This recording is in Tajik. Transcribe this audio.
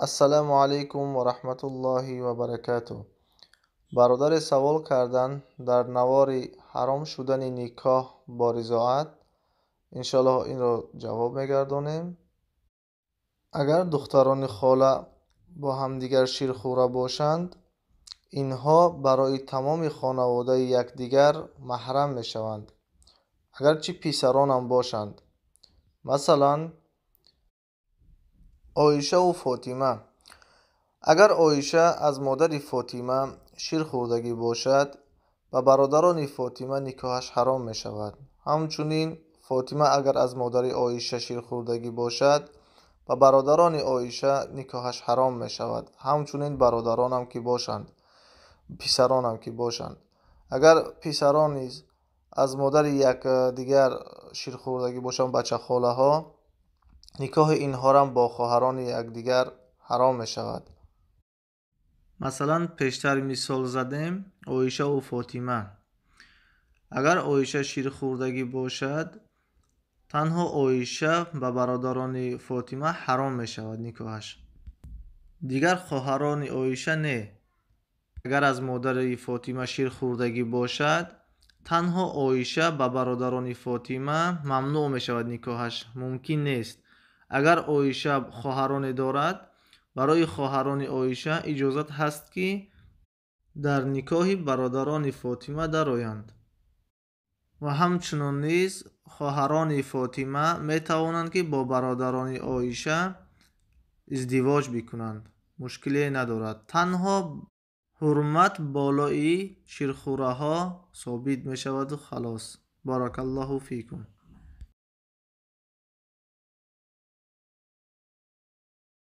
Ассалому алайкум ва раҳматуллоҳи ва баракатуҳ. Бародаре савол кардан дар навори ҳаром шудани никоҳ бо ризоат. Иншоаллоҳ инро ҷавоб мегардонем. Агар духтарони хола бо ҳамдигар ширхӯра бошанд, инҳо барои тамоми хонаводаи якдигар маҳрам мешаванд, агарчи писаронам бошанд. Масалан, Оишаву Фотима. Агар Оиша аз модари Фотима шир хӯрдагӣ бошад, ба бародарони Фотима никоҳаш ҳаром мешавад. Ҳамчунин Фотима агар аз модари Оиша шир хӯрдагӣ бошад, ба бародарони Оиша никоҳаш ҳаром мешавад. Ҳамчунин бародаронам ки бошанд, писаронам ки бошанд. Агар писарон низ аз модари якдигар ширхӯрдагӣ бошанд, бачахолаҳо, никоҳи инҳорам бо хоҳарони якдигар ҳаром мешавад. Масалан, пештар мисол задем Оишаву Фотима. Агар Оиша ширхӯрдагӣ бошад, танҳо Оиша ба бародарони Фотима ҳаром мешавад никоҳаш. Дигар хоҳарони Оиша не. Агар аз модари Фотима ширхӯрдагӣ бошад, танҳо Оиша ба бародарони Фотима мамнӯъ мешавад никоҳаш, мумкин нест. Агар Оиша хоҳароне дорад, барои хоҳарони Оиша иҷозат ҳаст, ки дар никоҳи бародарони Фотима дароянд. Ва ҳамчунон низ хоҳарони Фотима метавонанд, ки бо бародарони Оиша издивоҷ бикунанд. Мушкиле надорад. Танҳо ҳурмат болои ширхӯраҳо собит мешаваду халос. Баракаллоҳу фикум.